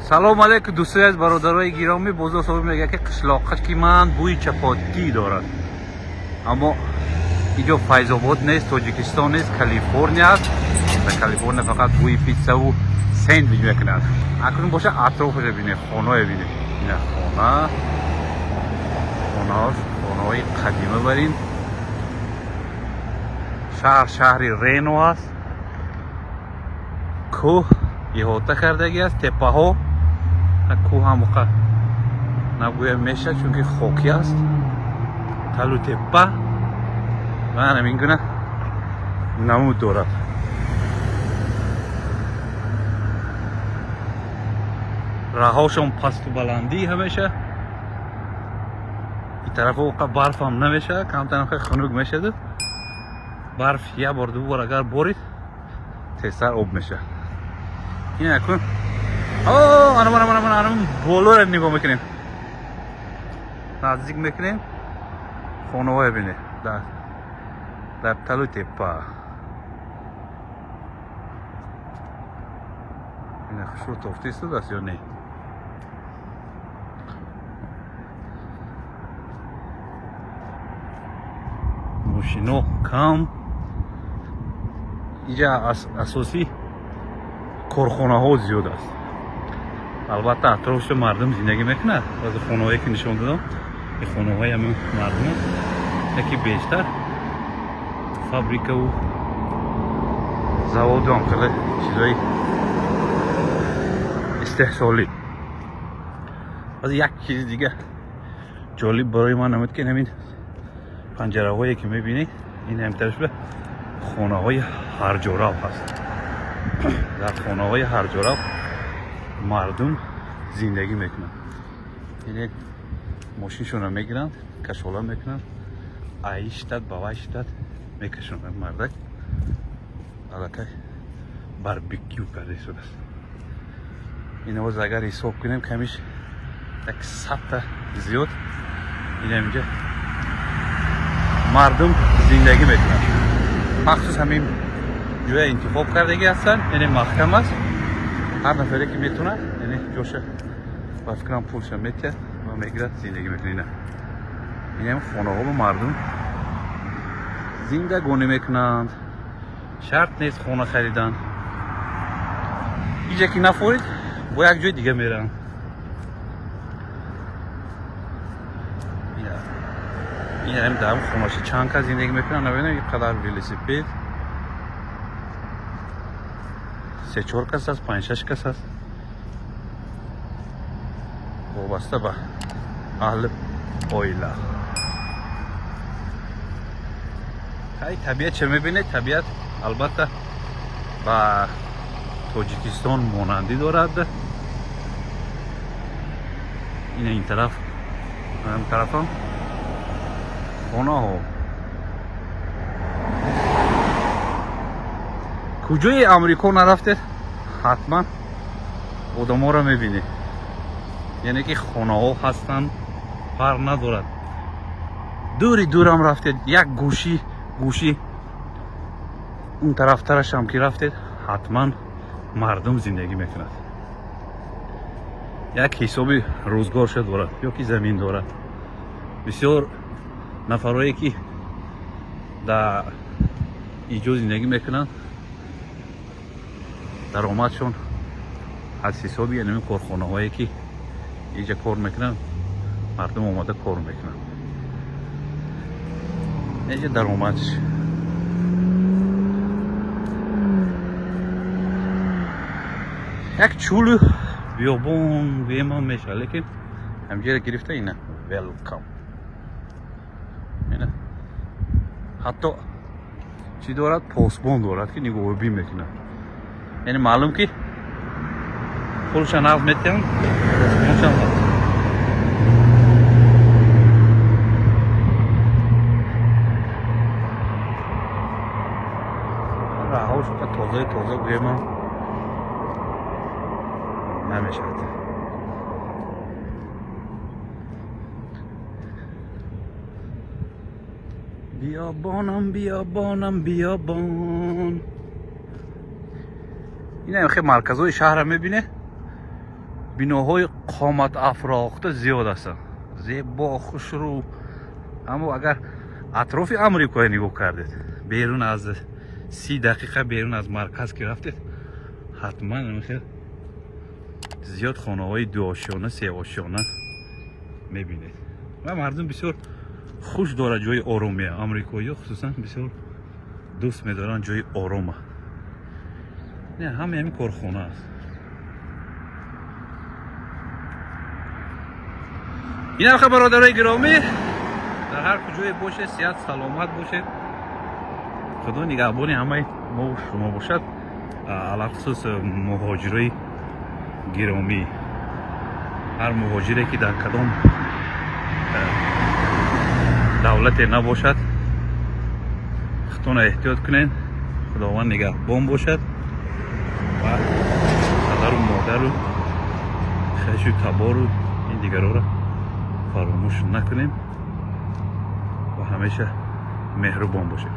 Салом алейкум дӯстои аз бародарои гиромӣ. Бозор соҳиб мегӯяд, ки қишлоқаш ки ман бӯи чапотӣ дорад, аммо инҷо Файзобод нест, Тоҷикистон нест, Калифорния аст. Дар Калифорния фақат бӯи питсаву сендвич мекунад. Акнун боша атрофаша бинед, хонаое бинед. Ина хона, хонаош хонаҳои қадима. Барин шаҳр шаҳри Рено аст. Кӯҳ иҳота кардагӣ аст, теппаҳо. Кӯҳ ҳам оқа нагӯям мешавад, чунки хокӣ аст. Талу теппа ва ҳамин гуна намуд дорад. Раҳошон пасту баландӣ ҳамеша. Ин тарафа оқа барфам намешавад, камтарам хунук мешавад. Барф як бор, ду бор агар борид, тезтар об мешавад. Ин акун ана ана ана ана болоро нигоҳ мекунем, наздик мекунем, хонаҳое бинед дар талу теппа. Ина хушрӯ тофта истодааст ё не? Мошино кам. Инҷа асосӣ корхонаҳо зиёд аст. Албатта, атрофшо мардум зиндагӣ мекунад. Баъзе хонаҳое ки нишон додам, ин хонаҳои ҳамин мардум аст, яки бештар фабрикаву заводу ҳам хеле чизои истеҳсолӣ. Баъзе як чизи дига ҷолиб барои ман намуд, ки ҳамин панҷараҳое ки мебинед, ин ҳамтараш ба хонаҳои ҳарҷорав ҳаст. Дар хонаҳои ҳарҷорав мардум зиндагӣ мекунанд, яъне мошиншонро мегиранд, кашола мекунанд, аи штат ба вай штат мекашонанд. Мардак аллакай барбекю карда истодааст. Ин овоз агар ҳисоб кунем, камиш як 100-та зиёд ин инҷа мардум зиндагӣ мекунанд. Махсус ҳамин ҷоя интихоб кардагӣ ҳастанд, яъне маҳкам аст. Ҳар нафаре ки метавонад, яъне ҷоша ба фикрам пулша метиҳад ва мегирад, зиндагӣ мекунад. Ина инам хонаҳо ба мардум зиндагонӣ мекунанд. Шарт нест хона харидан. Иҷа ки нафорид, бо як ҷои дига мераванд. Ин дар хонаша чанд кас зиндагӣ мекунанд, набинам. Ин қадар велосипед, се чор кас аст, панҷ шаш кас аст, вобаста ба аҳли оила. Ҳай, табиат ча мебинед? Табиат албатта ба Тоҷикистон монандӣ дорад. Ина ин тараф, ин тарафам хонаҳо. Куҷои Амрико нарафтед, ҳатман одаморо мебинед, яъне ки хонаҳо ҳастанд, фарқ надорад. Дури дурам рафтед, як гӯши гӯши он тарафтарашам ки рафтед, ҳатман мардум зиндагӣ мекунад, як ҳисоби рӯзгорша дорад ё ки замин дорад. Бисёр нафарое ки дар иҷо зиндагӣ мекунанд, даромадшон аз ҳисоби ҳамин корхонаҳое ки иҷа кор мекунанд, мардум омада кор мекунанд, иҷа даромадш. Як чӯлу биёбон гӯемам мешавад, лекин ҳамҷера гирифта ина welcome. Ина ҳатто чӣ дорад? Посбон дорад, ки нигоҳубин мекунад. Яъне маълум ки пулша нақд метиҳанд, посбоншам ҳаст. Раҳош тозаи тоза гӯемам намешавад. Биёбонам, биёбонам, биёбон. Ина хе марказҳои шаҳрро мебине. Биноҳои қоматафрохта зиёд ҳастанд, зебо, хушрӯ. Аммо агар атрофи Амрикоя нигоҳ кардед, берун аз 30 дақиқа берун аз марказ ки рафтед, ҳатман хел зиёд хонаҳои дуошёна, сеошёна мебинед. Ва мардум бисёр хуш дорад ҷои оромия. Амрикоиҳо хусусан бисёр дӯст медоранд ҷои орома. Не, ҳамаи ҳамин корхона аст. Инам ха, бародарои гиромӣ, дар ҳар куҷое бошед, сиҳат саломат бошед. Худо нигаҳбони ҳамаи мо шумо бошад, алахусус муҳоҷирои гиромӣ. Ҳар муҳоҷире ки дар кадом давлате набошад, худтонро эҳтиёт кунед. Худованд нигаҳбон бошад ва падару модару хешу табору ин дигарора фаромӯш накунем ва ҳамеша меҳрубон бошед.